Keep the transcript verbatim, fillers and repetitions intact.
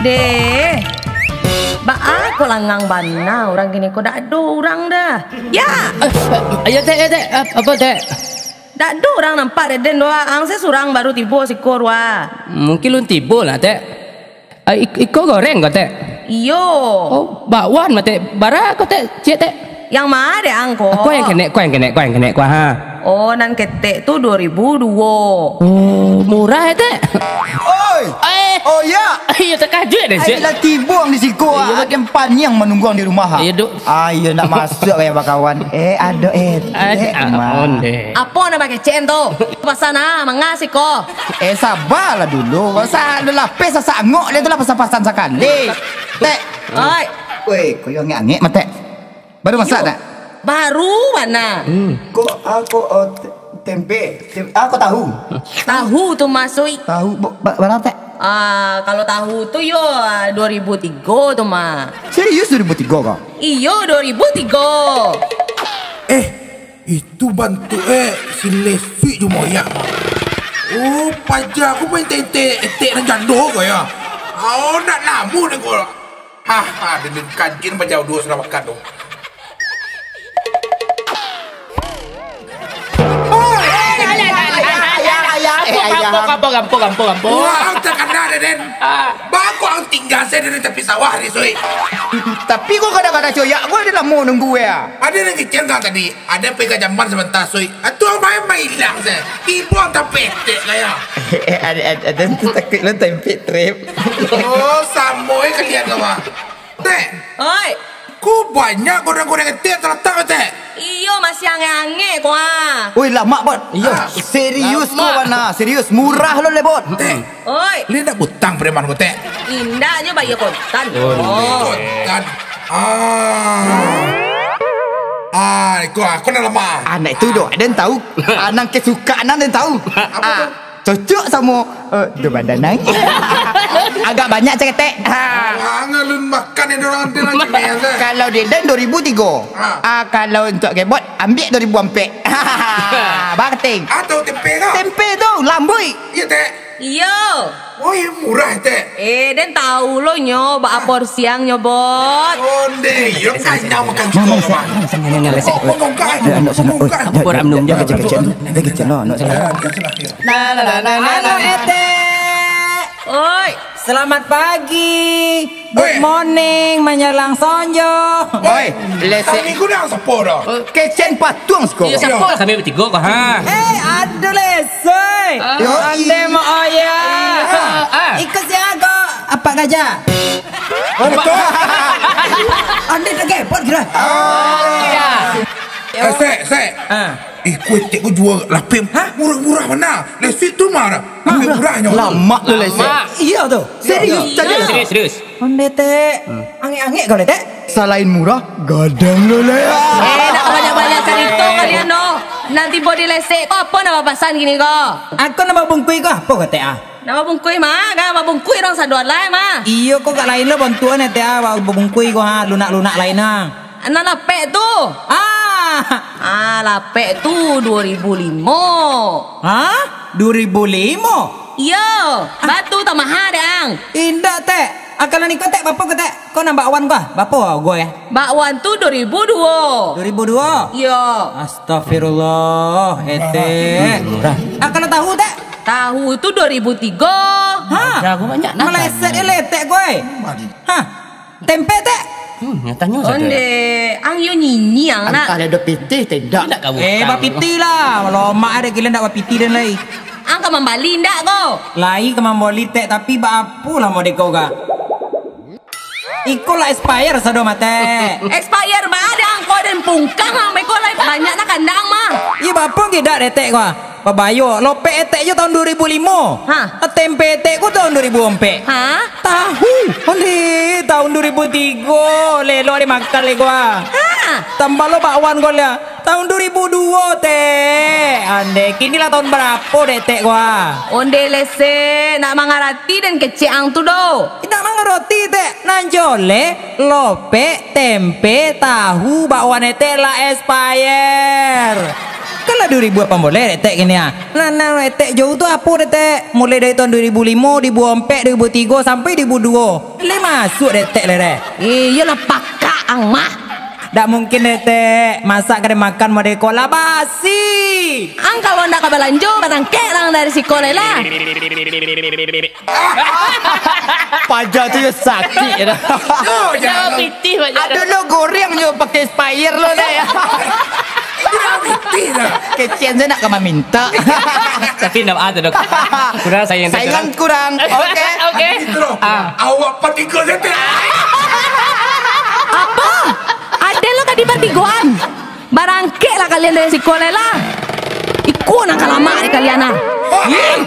Deh, baa kok langang bana urang kini ko, dak ado urang doh. Ya! Eh, eh, iyo, Tek, iyo, Tek. Ap-, apo, Tek? Dak ado urang nampak dek den doh, ang se surang baru tibo siko, Rua. Mungkin lun tibo lah, Tek. Eh, ik-, iko goreng ko, Tek? Iyo. Oh, bakwan mah, Tek. Bara ko, Tek? Ciek, Tek. Yang ma dek ang ko? Ko yang kenek, ko yang kenek, ko yang kenek, ko, ha. Oh, nan ketek tu duo ribu duo. Oh, murah, eh, Tek? Oi! Eh! Oh, ya! Iyo, takajuik den, Ai, Tek. Lah tibo ang di siko, Iyo, ah. Aden paniang manunggu ang di rumah, ah. Iyo, Dok. Ah, iyo, nak masuak kaya bakawan. Eh, ado, eh, Tek, ah, mah. Onde. Apo nan bakecek tu? Pasan, ah, manga siko. Eh, sabalah dulu. Sa-, ado lapeh sasak angok, den tu lah pasan-pasan sakali. Tek. Oi. Weh, koyo angek-angek mah, Tek. Baru masak, Tek? Baru bana. Hmm. Ko, ah, ko, oh, te-, tempe. Tem-, ah, ko tahu. Tahu tu mah, Sui. Tahu, bo-, ba-, bara, Tek? Ah, kalau tahu tu yo, ah, duo ribu tigo tu mah. Serius duo ribu tigo ko? Iyo, duo ribu tigo. Eh, itu bantuak, eh, si Lesik jo Moyak. Oh, paja ko main tente etek nan jando ko yo. Oh, nak namuah ko. Ha, ha, demi kancing bajauah duo sudah makan tu. Ayah, ayah, ayah, ayah. Ampun, ampun, ampun, ampun, ampun. Wah, takana deh, Den. Ah. Bako ang tingga se dari tapi sawah ni, Sui. Tapi ko kadang-kadang coyak ko ado lamo nunggu ya. Ado nan kecil kan tadi. Ado pega jamban sabanta, Sui. Atuah main mailang se. Tibo tapetek kaya. Eh, ado, ado, ado tu takuik lo tempik trip. Oh, samo eh kalian tu, Mak. Tek. Oi. Ko banyak goreng-goreng etek talatak, Tek. Iyo, masih angek-angek ko, ah. Oi, lamak, Bot. Iyo. Ah. Serius ko, lamak. Bana, serius. Murah lo le, Bot. Tek. Oi. Li ndak butang preman ko, Tek? Indak, nyo bayar kontan. Oh. Kontan. Ah. Ah, iko aku nak lemah. Anak itu doh, den tahu. Anang kesukaan den tahu. Apa tu? Ah, cocok samo, eh, do badan naik. Agak banyak ceketek. Ha. Wah, ngalun makan yang orang tu lagi ni, ya, Tek? Kalau di den dua ribu tiga. Ah. Ah, kalau untuk kebot, ambil dua ribu empat. Bating. Atau tempe kah? Tempe tu, lambui. Iya, Tek. Iyo. Oh, iyo murah, Tek. Eh, den tahu lo nyo, baa porsi ang nyo, Bot. Onde, iyo kanyang makan siko mah. Kok bongkar? Apo ram nung jaga kecil? Dia kecil lo, nak salah. Nah, nah, nah, nah, nah. Halo, Etek. Oi. Selamat pagi. Good morning, manyalang sonjo. Oi, lesek. Kami gudang sapo dah? Kecen patuang siko. Iyo, sapo lah kami batigo ko, ha. Eh, aduh, lesek. Ah. Yo, ande i- mo oya. Ah, ah. Iko sia ko? Apak gajah. Oh, betul. Ande tak gepot kira. Ah. Eh, sek, sek. Ah. Eh, kuetek ko jual lapeh. Hah? Murah-murah mana? Lesek tu mah. Lapeh murahnyo. Lamak tu, lesek. Lamak. Iyo tu. Serius, iyo. Serius, serius. Onde, Tek. Hmm. Angek-angek kau, Tek. Salain murah, gadang lo, Lek. Eh, nak banyak-banyak carito kalian doh. Nan tibo di lesek ko, apo nak bapasan kini ko? Aku nak babungkuih ko, apo ko, Tek, ah? Nak babungkuih mah, kan babungkuih urang sadoan lai mah. Iyo ko, kak lain lo bantuan, Tek, ah, babungkuih ko, ha, lunak-lunak lain, ah. Nan lapek tu. Ah. Ah, lapek tu duo ribu limo. Ha? Duo ribu limo? Iyo, batu tamaha dek ang. Indak, Tek. Akal niko, Tek, bapo ko, Tek? Ko nan bakwan ko, bapo hargo, eh? Bakwan tu duo ribu duo. Duo ribu duo? Iyo. Astagfirullah, Etek. Murah. Akal tahu, Tek? Tahu tu duo ribu tigo. Ha? Jago banyak, nah. Meleset je, Tek, gue. Madi. Hah? Tempe, Tek? Hmm, nyo tanyo sajo. Onde, ang yo nyinyi ang nak. Antah lah ado pitih, Tek, indak. Indak ka Eh, bukang. Bapitih lah. Lomak ado gila ndak bapitih dan lai. Ang ka mambali indak ko? Lai ka mambali, Tek, tapi baapo lah model ko ka? Iko lah expire sado mah, Tek. Expire mah ado ang ko den pungkang ang beko lai banyak nak kandang mah. Iya, baapo gidak dek, Tek, ko? Pabayo, lopek etek jo tahun duo ribu limo. Ha. Tempe etek ko tahun duo ribu ompek. Ha? Tahu. Onde, tahun duo ribu tigo. Lelo dimakan lego, ah. Ha. Tambah lo bakwan ko lah. Tahun duo ribu duo, Tek. Ande, kini lah tahun barapo dek, Tek, ko, ah? Onde lese, nak mangarati den kecek ang tu do. Indak mangarati, Tek. Nan joleh, lopek, tempe, tahu, bakwan etek lah expire. Kan lah duo ribu apan baleh, Tek, kini ah. Nah, nah, Tek, jauh tu apo, Tek? Mulai dari tahun duo ribu limo, duo ribu ampek, duo ribu tigo, sampai duo ribu duo. Lai masuak, Tek, lai, Tek. Iyolah, pakak ang mah. Dak mungkin, Tek. Masak ka dimakan model ko lah basi. Ang kalau ndak ka balanjo, barangkek ang dari siko lai lah. Paja tu yo sakik dah. Yo, jangan. Pitih, Paja. Ado lo goreng yo pakai Aspire lo deh. Itu dah pitih dah. Kecen sajo nak ka maminta. Tapi ndak ada, Dok. Kurang sayang, Dok. Sayang kurang. Oke. Oke. Itu loh. Ah. Awak patigo sajo. Apo? Ado lo tadi patigoan. Barangkeklah kalian dari siko lai lah. Iko nan ka lamak dek kalian ah. Ih,